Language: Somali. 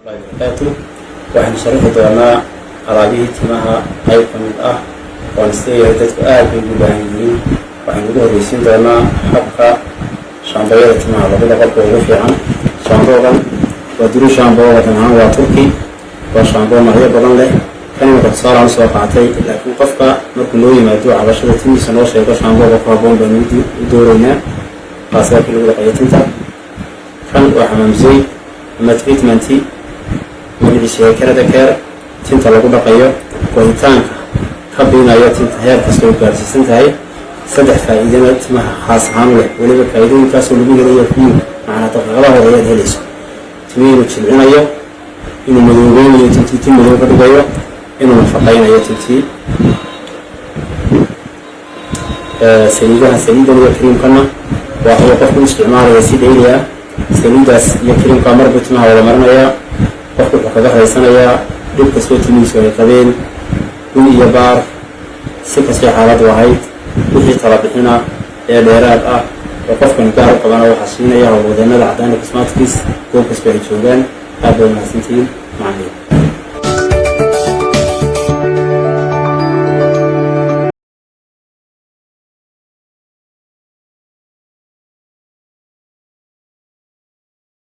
Waraxmatullahi wabarakaatu. Waxaynu sharaxi doonaa alaabihii timaha qayb ka mid ah oan isleeyahay dadku aad bay ugu baahan yihiin. Waxaynu ugu horreysiin doonaa habka shaambayada timaha lagu dhaqo ugu fiican. Shaamboogan waa Duru shampoo, wadan ahaan waa Turki, waa shaamboo noocyo badan leh. Kan imika tusaalaan usoo qaatay, laakiin qofka markuu noo yimaado, cabashada timihiisa noo sheego, shaambooga ku habboon baynu u dooreynaa. Kaasaa kii lagu dhaqayo tinta. Kan waa xamaamsey ama treatment, magaciisa yahay Keracare, tinta lagu dhaqayo, go'itaanka ka biinayo tinta heer kasta oo gaarsiisan tahay. Saddex faa'iidana timaha khaas ahaan u leh, weliba faa'iidooyinkaasoo lagu helayo few, macnaa daqiiqadahooda ayaad helayso. Timihii inuu jilcinayo, inuu madoobeynayo tintii, tin madow ka dhigayo, inuu nafaqaynayo tintii. Saliidaha, saliidan iyo creamkana waa uu qofku u isticmaalaya si daily ah. Saliidaas iyo creamka marbuu timaha wada marinayaa. Qofku wuxuu kaga raysanayaa dhib kastoo timihiisu ay qabeen, gun iyo baar, si kastoo xaaladdu ahayd. Wixii tala bixina ee dheeraad ah oo qofkani gaar u qabana, waxaa siinaya howlwadeenada Cadaani Cosmetics goob kastoo ay joogaan. Aad bay mahadsantihiin macaliin.